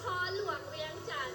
ຄອນຫຼວງວຽງຈັນ.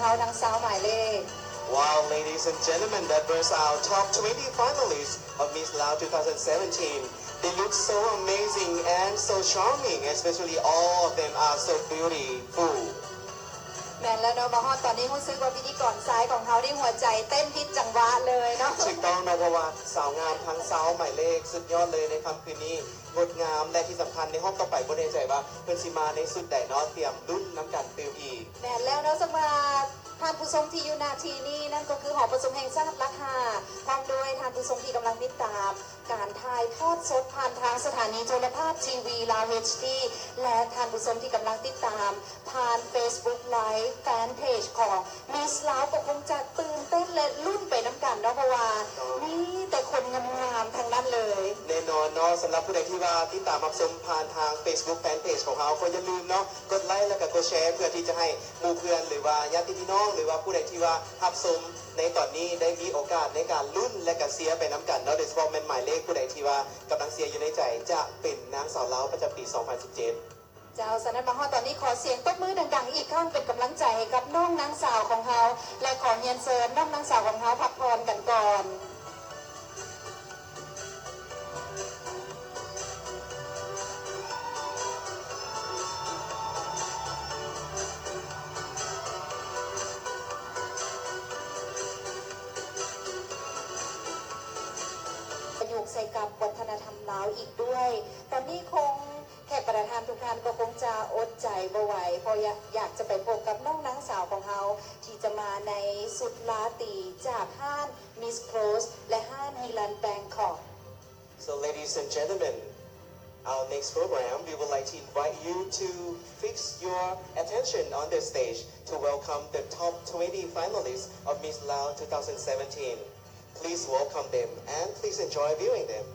ເຮົາທັງຊາວໝາຍເລກ. Wow, ladies and gentlemen, that was our top twenty finalists of Miss Lao twenty seventeen. They look so amazing and so charming, especially all of them are so beautiful. ແມ່ນແລ້ວເນາະ ມາຮອດຕອນນີ້ຮູ້ສຶກວ່າພິທີກອນຊາຍຂອງເຮົານີ້ຫົວໃຈເຕັ້ນຜິດຈັງຫວະເລີຍເນາະ. ຖືກຕ້ອງເນາະ ເພາະວ່າສາວງາມທັງຊາວໝາຍເລກສຸດຍອດເລີຍໃນຄ່ຳຄືນນີ້ ງົດງາມ ແລະ ທີ່ສຳຄັນໃນຮອບຕໍ່ໄປບໍ່ແນ່ໃຈວ່າເພິ່ນຊິມາໃນຊຸດໃດເນາະ ຕຽມລຸ້ນນຳກັນຕື່ມອີກ. ແມ່ນແລ້ວເນາະ ສຳລັບທ່ານຜູ້ຊົມທີ່ຢູ່ໜ້າທີ່ນີ້ ນັ້ນກໍຄືຫໍປະຊຸມແຫ່ງຊາດຫຼັກຫ້າ ພ້ອມດ້ວຍທ່ານຜູ້ຊົມທີ່ກຳລັງຕິດຕາມການຖ່າຍທອດສົດຜ່ານທາງສະຖານີໂທລະພາບ ທີວີ ລາວ ເອດດີ ແລະ ທ່ານຜູ້ຊົມທີ່ກຳລັງຕິດຕາມ ຜ່ານ Facebook Live Fan Page ຂອງ Miss Lao ກໍຄົງຈະຕື່ນເຕັ້ນ ແລະ ລຸ້ນໄປນຳກັນເນາະ ເພາະວ່າມີແຕ່ຄົນງາມໆທັງນັ້ນເລີຍ. ແນ່ນອນເນາະ ສຳລັບຜູ້ໃດທີ່ວ່າຕິດຕາມຮັບຊົມຜ່ານທາງ Facebook Fan Page ຂອງເຮົາ ກໍຢ່າລືມເນາະ ກົດໄລ ແລະ ກໍກົດແຊ ເພື່ອທີ່ຈະໃຫ້ໝູ່ເພື່ອນ ຫຼືວ່າຍາດຕິພີ່ນ້ອງ ຫຼືວ່າຜູ້ໃດທີ່ວ່າຮັບຊົມໃນຕອນນີ້ ໄດ້ມີໂອກາດໃນການລຸ້ນ ແລະ ກໍເຊຍໄປນຳກັນເນາະ ໂດຍສະເພາະແມ່ນໝາຍເລກຜູ້ໃດທີ່ວ່າກຳລັງເຊຍຢູ່ໃນໃຈ ຈະເປັນນາງສາວລາວປະຈຳປີສອງພັນສິບເຈັດ. ເຈົ້າ ສະນັ້ນມາຮອດຕອນນີ້ ຂໍສຽງຕົບມືດັງໆອີກຄັ້ງ ເປັນກຳລັງໃຈໃຫ້ກັບນ້ອງນາງສາວຂອງເຮົາ ແລະ ຂໍຮຽນເຊີນນ້ອງນາງສາວຂອງເຮົາພັກຜ່ອນກັນກ່ອນ. ປະຍຸກໃສ່ກັບວັດທະນະທຳລາວອີກດ້ວຍ. ຕອນນີ້ຄົງ ແຂກປະທານທຸກທ່ານກໍຄົງຈະອົດໃຈບໍ່ໄຫວ ເພາະຢາກ ຢາກຈະໄປພົບກັບນ້ອງນາງສາວຂອງເຮົາ ທີ່ຈະມາໃນຊຸດລາຕີຈາກຮ້ານ Miss Clothes ແລະ ຮ້ານ Milan Bangkok. So, ladies and gentlemen, our next program, we would like to invite you to fix your attention on the stage to welcome the top twenty finalists of Miss Lao twenty seventeen. Please welcome them and please enjoy viewing them.